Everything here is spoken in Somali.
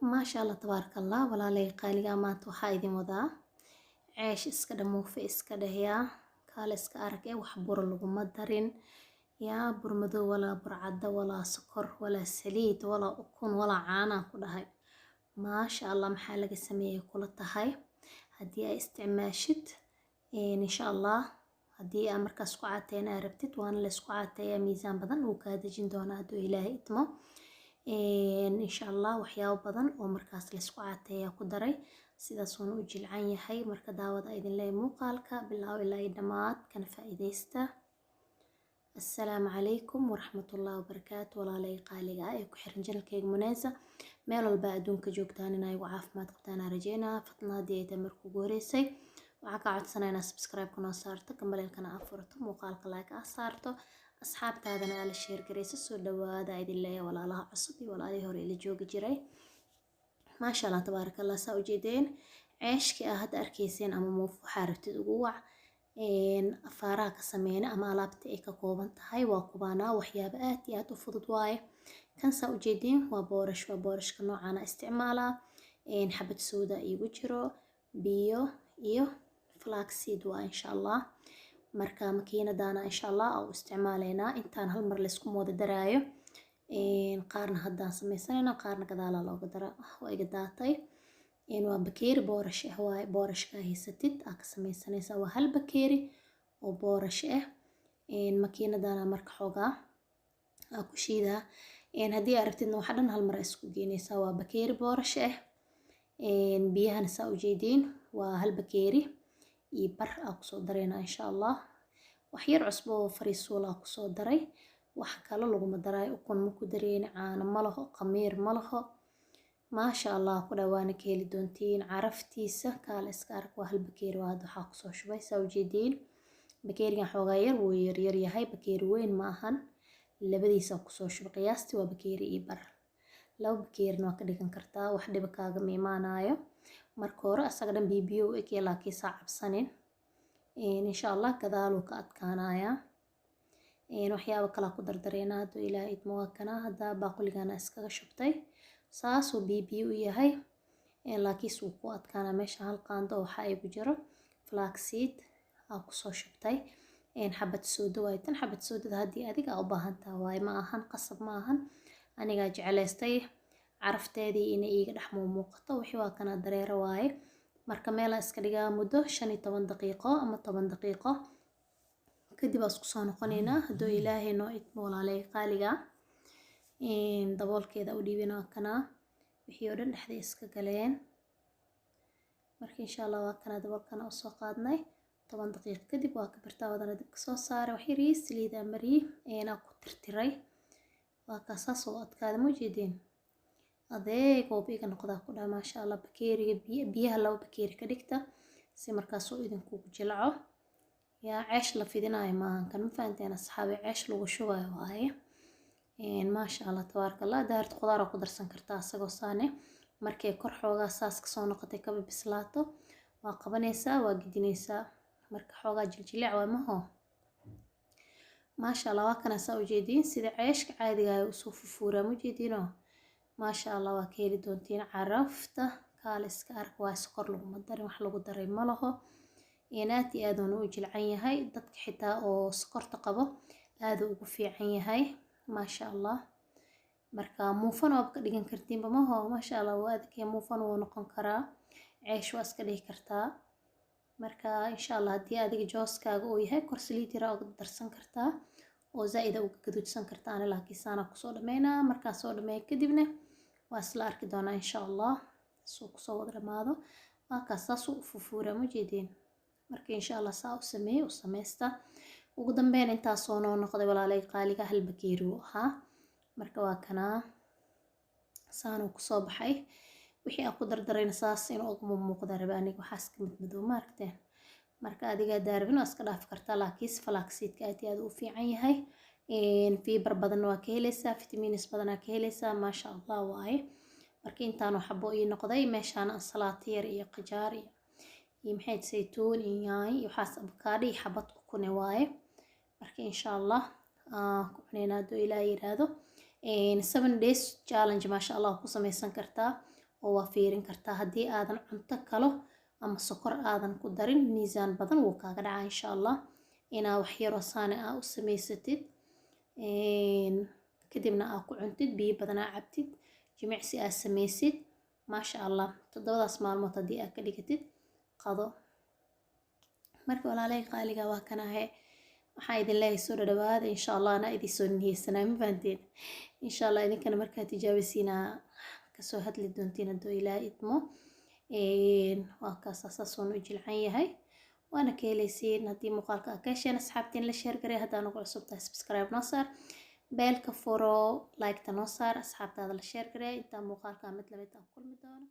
Maasha Allah, tabaaraka Allah. Walaalay qaaliga, maanta waxaa idin wadaa ceesh iska dheh, muufe iska dheh, yaa kaale iska arag ee wax bur laguma darin, yaa bur madow walaa bur cadda walaa sokor walaa saliid walaa ukun walaa caanaan ku dhahay. Maasha Allah, maxaa laga sameeyay kula tahay haddii ay isticmaashid? Insha Allah, haddii aa markaas ku caateyn aa rabtid, waana la isku caateeyaa, miisaan badan wuu kaa dejin doonaa hadduu Ilaahay idmo. Insha Allah, waxyaabo badan oo markaas la isku caateeyaa ku daray, sidaas uuna u jilcan yahay. Marka daawada idin leeyahay muuqaalka bilaaw ilaa iyo dhammaad, kana faa'iidaysta. Assalaamu calaykum waraxmatullaahi wabarakaatu. Walaalay qaaliga ah ee ku xiran channelkayga Muneza, meel walba adduunka joogtaan, inay igu caafimaad qabtaan aan rajeynaa. Fadlan, haddii ay tahay markuu ugu horeysay, waxaa kaa codsanaa inaad subscribe noo saarto, gambaleelkana aad furato, muuqaalka like aa saarto, asxaabtaadana aa la share garayso. Soo dhawaada idin leeyahay, walaalaha cusub iyo walaalihii hore ila joogi jiray. Maasha Allah, tabaaraka Allah. Saa ujeedeen, ceeshkii aa hadda arkayseen ama muuf waxaa rabtid ugu wac, afaaraha ka sameyna ama alaabta ay ka kooban tahay waa kubaanaa. Waxyaabo aad iyo aad u fudud waaye. Kan saa ujeedeen waa boorash, waa boorashka noocaana isticmaalaa. Xabad sooda iigu jiro, biyo iyo flaxseed waa, insha Allah. Marka makiinadaana insha Allah aa u isticmaaleynaa. Intaan hal mar laysku mooda daraayo, qaarna haddaan sameysanayna, qaarna gadaalaa looga dara. Waa iga daatay. Waa bakeeri boorash ah waaye. Boorashka haysatid aa ka sameysanaysaa. Waa hal bakeeri oo boorash ah. Makiinadana marka xoogaa aa ku shiidaa. Haddii aa rabtidna, waxa dhan hal mar aa isku geynaysaa. Waa bakeeri boorash ah. Biyahana saa ujeediin waa hal bakeeri iyo bar aa kusoo dareynaa, insha Allah. Wax yar cusbo oo fariisuul aa kusoo daray, wax kale laguma daraayo. Ukun ma ku dareyni, caano ma laho, khamiir ma laho. Maasha Allah ku dhawaana, ka heli doontiin caraftiisa, kaale iska arag. Waa hal bakeeri waa hadda waxaa kusoo shubay, saa ujeediin. Bakeerigan xoogaa yar wuu yaryar yahay, bakeeri weyn ma ahan. Labadiisa kusoo shubay, qiyaastii waa bakeeri iyo bar. Laba bakeerina waa ka dhigan kartaa, wax dhiba kaagama imaanayo. Marka hore asaga dhan biyo biyo u egya, laakiin saa cabsanin, insha Allah gadaaluu ka adkaanayaa. Waxyaabo kalaa ku dardareynaa hadduu Ilaahay idmo. Waa kana hadda baaquligana iskaga shubtay, saasuu biyo biyo u yahay, laakiinse wuu ku adkaanaa. Meesha hal qaando waxaa igu jiro flaxseed aa kusoo shubtay. Xabad soodo waaye tan. Xabad soodada haddii adiga aa u baahan tahay waaye, ma ahan qasab, ma ahan. Anigaa jeclaystay carafteedii inay iiga dhex muuqato. Wixii waa kana dareero waaye. Marka meelaa iska dhigaa muddo 15 daqiiqo ama 10 daqiiqo, kadib aa isku soo noqonaynaa hadduu Ilaahay noo idmo. Walaalay qaaliga, daboolkeeda u dhiibina. Waa kanaa, wixii oo dhan dhexday iska galeen. Marka insha Allah waa kanaa, daboolkana usoo qaadnay. 10 daqiiqo kadib waa ka birtaa wadana dibka soo saaray, wax yariis saliidaa mariyey, eenaa ku tirtiray. Waa kaa, saas oo adkaada, ma ujeedeen? Adeeg ooba iga noqdaa ku dhaha. Maasha Allah. Bakeeriga biyaha laba bakeeri ka dhigta si markaas uu idinkugu jilco. Yaa ceesh la fidinaayo maahan kan, ma fahanteen asxaabi? Ceesh lagu shubayo waaye. Maasha Allah, tabaaraka Allah. Daarta khudaar ku darsan kartaa asagoo saane. Markay kor xoogaa saas kasoo noqotay, kaba bislaato, waa qabanaysaa, waa gedinaysaa. Marka xoogaa jiljilic waa maho. Maasha Allah, waa kana, saa ujeediin, sida ceeshka caadiga ah usoo fufuuraa, ma ujeediinoo? Maasha Allah, waa ka heli doontiin carafta, kaale iska ark. Waa sokor laguma darin, wax lagu daray ma laho. Aad iyo aad uuna u jilcan yahay. Dadka xitaa oo sokorta qabo aad uu ugu fiican yahay, maasha Allah. Marka muufan waaba ka dhigan kartiinba maho. Maasha Allah, waa adagya, muufan wuu noqon karaa, ceesh waa iska dhihi kartaa. Marka insha Allah, haddii adiga jooskaaga uu yahay, kor saliid yara uga darsan kartaa oo zaa'ida uga gaduudsan kartaa. Ani laakiin saanaa kusoo dhameynaa. Markaa soo dhameeya kadibna waa isla arki doonaa, insha Allah, suu kusoo wada dhamaado. Waa kaas, saasuu u fufuuraa, ma jeedeen? Marka insha Allah saa u sameeye, u sameysta. Ugu dambeyn intaasoo noo noqday, walaalay qaaliga, hal bakeeri uu ahaa. Marka waa kanaa, saanuu kusoo baxay. Wixii aan ku dardarayna saas inuu uga muuqda rabe aniga, waxaas ka madmadow ma aragteen? Marka adigaa daarabin waa iska dhaafi kartaa, laakiinse flaxseedka aad iyo aad u fiican yahay. Fiber badanna waa ka helaysaa, vitamins badanaa ka helaysaa. Maasha Allah waaye. Marka intaanu xabo ii noqday. Meeshaan ansalaato yar iyo qajaar iyo maxay, saytuun iyo yaanyo iyo waxaas, avocado iyo xabad ukune waaye. Marka insha Allah ku cunayna hadduu Ilaah yiraahdo. 7 days challenge, maasha Allah, ku samaysan kartaa. Oo waa fiirin kartaa haddii aadan cunto kalo ama sokor aadan ku darin, miisaan badan wuu kaaga dhacaa, insha Allah. Inaa wax yaroo saani aa u samaysatid, kadibna aa ku cuntid, biyo badan aa cabtid, jimicsi aa samaysid, maasha Allah. 7daas maalmood haddii aa ka dhigatid qado. Marka walaalay qaaliga, waa kanahe. Waxaa idin leeyahay soo dhadhawaada, insha Allah. Anaa idin soo niyeysanaa, ma fahanteen? Insha Allah idinkana markaa tijaabisiinaa kasoo hadli doontiin hadduu Ilaah idmo. Waa kaas, saasuun u jilcan yahay, waana ka helaysiin. Haddii muuqaalka aa ka hesheen, asxaabtiin la share garay. Haddaa nagu cusub tahay, subscribe noo saar, bell-ka furo, like-ta noo saar, asxaabtaada la share garay. Intaa muuqaalka mid lamid ah kulmi doono.